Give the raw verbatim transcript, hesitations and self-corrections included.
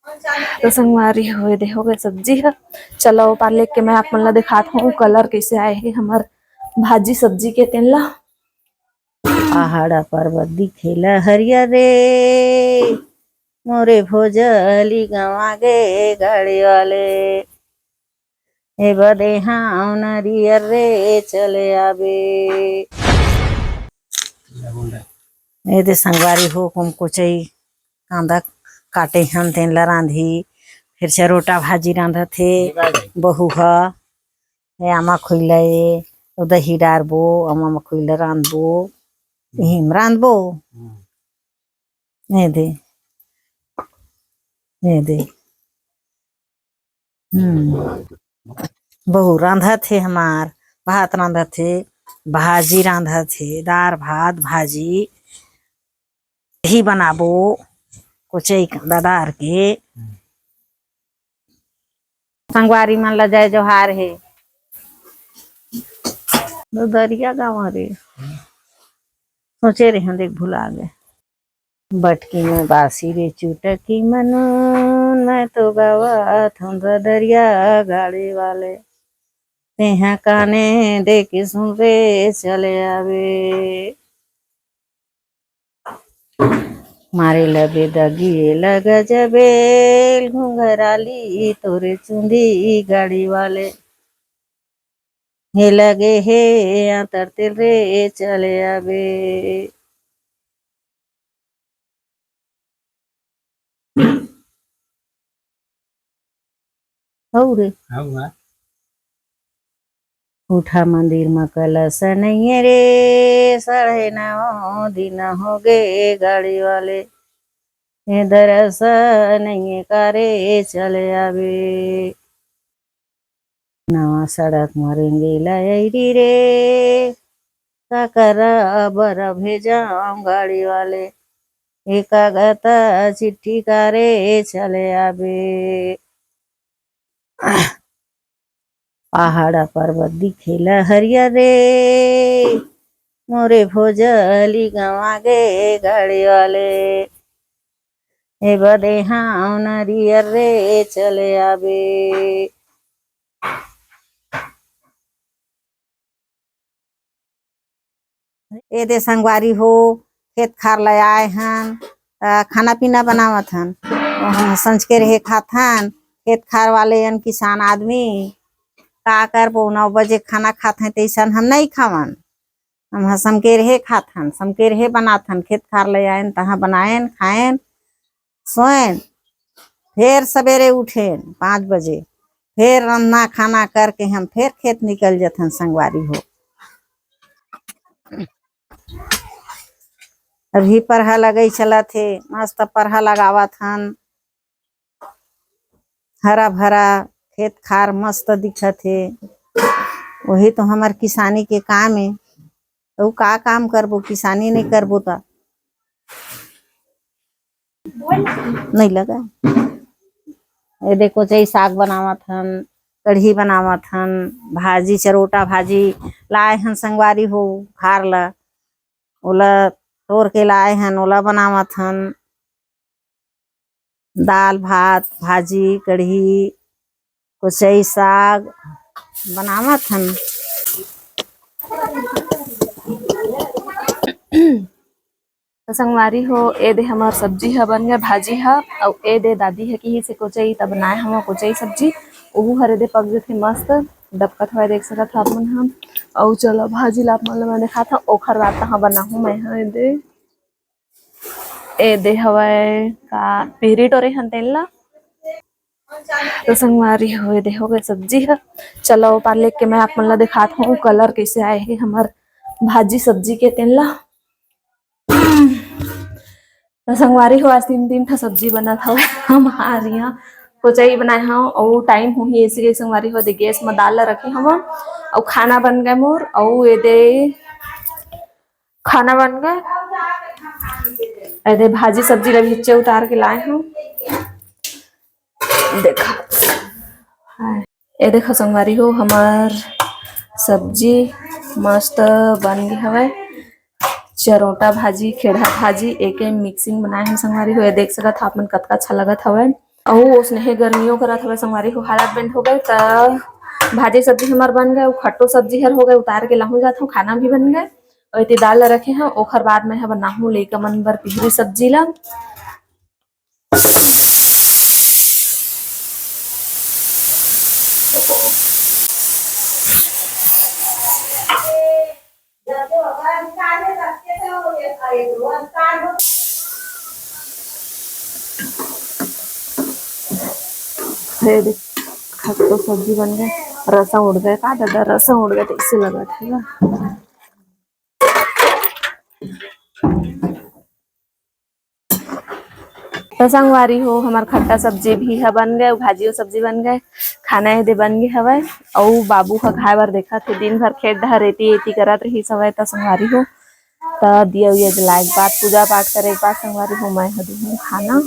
तो संगवारी हो, ये दे हो गए सब्जी ह। चलो, पार लेके मैं आप मन ला दिखात हूँ, कलर कैसे आए हे हमर भाजी सब्जी के, तेन ला। पहाड़ पर्वत दिखेला हरियर रे, मोरे भोजली गंवा गे गाड़ी वाले। ए बदे हाव नरियर रे चले आबे। ए दे संगवारी हो, कुम कुचई कांदा काटे हन, तेन ला रांधी। फिर चरोटा भाजी रांधत हे बहू ह। ए आमा खुइला, ए ओ दही डारबो, आमा म खुइला रांधबो, इही म रांधबो। ए दे, ए दे। हम्म। बहू रांधत हे हमार, भात रांधत हे, भाजी रांधत हे, दार भात भाजी ही बनाबो, कोचई कांदा दार के। संगवारी मन ला जय जोहार हे। ददरिया गाँव रे, सोचे रहे देख भुला गए। बटकी में बासी रे चुटकी मनून, मैं तो गावत हूँ ददरिया गाड़ी वाले। तेहा काने दे के सुन रे चले आवे। मारे लबे दगिए लग जबेल घुंघराली तोरे चुंदी गाड़ी वाले। हे लगे हे आंतर तेल रे चले आबे। हऊ रे। हऊ गा। उठा मंदिर म कलश नइये रे, साढ़े नौ दिन हो गे गाड़ी वाले। हे दरस नइये कारे चले आबे। नवा सड़क म रेंगेला अइरी रे, का करा बर भेजाऊं गाड़ी वाले। ए कागत चिट्ठी कारे चले आबे। पहाड़ पर्वत दिखेला हरियर रे, मोरे भोजली गंवा गे गाड़ी वाले। ए बदे हाव नरियर रे चले आबे। ए दे संगवारी हो, खेत खार ले आए हन, त खाना पीना बनावत हन। ओहन संझ के रहे खात हन, खेत खार वाले अन किसान आदमी, का करबो, नौ बजे खाना खात हैं, तैसन हम नहीं खावन। हम ह समकेरहे खात हन, समकेरहे बनात हन, खेत खार ले आएन, तहाँ बनाएन, खाएन, सोएन, फेर सबेरे उठेन पाँच बजे, फेर रंधना खाना करके हम फेर खेत निकल जथन संगवारी हो। अभी परहा लगई चलत हे, मस्त परहा लगावत हन, हरा भरा खेत खार मस्त दिखत हे। वही तो हमर किसानी के काम हे। अउ का काम करबो, किसानी नहीं करबो त नहीं लगा। ये देखो, चाहे साग बनावत हन, कढ़ी बनावत हन, भाजी, चरोटा भाजी लाए हन संगवारी हो, खार ला, ओला तोर के लाए हन, ओला बनावत हन। दाल, भात, भाजी, कढ़ी, कोचई साग बनावत हन। त संगवारी हो, ए दे हमर सब्जी ह बन गए, भाजी ह, अउ ए दे दादी ह किहिसे कोचई, त बनाए हवं कोचई सब्जी। ओहू हर ए दे पक जथे मस्त, डबकत हवय, देख सकत ह आप मन ह। अउ चलो, भाजी ला आप मन ल मैं देखात हव, ओखर बाद तहाँ बनाहूँ मैं ह ए दे। ए दे हवय का पिहरी टोरे हन तेन ला। तो संगवारी हो, ए दे हो गए सब्जी ह। चलो, पार लेके मैं आप मन ला दिखात हूँ, कलर कैसे आए हे हमर भाजी सब्जी के तेन ला। तो संगवारी हो, आज तीन, तीन ठा सब्जी बनत हवय हमार यहाँ। कोचई बनाए हव अउ टाइम होही, इसीलिए संगवारी हो, दे गैस में दाल ला रखे हव अउ खाना बन गए मोर। अउ ए दे खाना बन गए। ए दे भाजी सब्जी ला भिच्चे उतार के लाए हव। देखा, हाय। ए देखा संगवारी हो, हमार सब्जी मस्त बन गए हवय। चरोटा भाजी, खेड़हा भाजी, एके मिक्सिंग बनाए हन संगवारी हो। ए देख सकत ह आप मन कतका अच्छा लगत हवय। अउ ओसने गर्मियों करत हवय संगवारी हो, हालत बेंड हो गए। त भाजी सब्जी हमर बन गए, अउ खट्टो सब्जी हर हो गए, उतार के लाहूं जात हूं, खाना भी बन गए। अउ एती दाल ला रखे हंव, ओखर बाद मैं ह बनाहूं लइका मन बर पिहरी सब्जी ला। हे देख, खट्टो सब्जी बन गए, रसा उड़ गए का दादा, रसा उड़ गए, कैसे लगा थे ना। त संगवारी हो, हमर खट्टा सब्जी भी ह बन गए, भाजियो सब्जी बन गए, खाना एदे बन गए हवय। अउ बाबू ह खाए बर देखत हे, दिन भर खेत डहर एती एती करत रहिस हवय। त संगवारी हो, त दिया उया जलाए के बाद, पूजा पाठ करे के बाद संगवारी हो, मैं ह दूहूं खाना।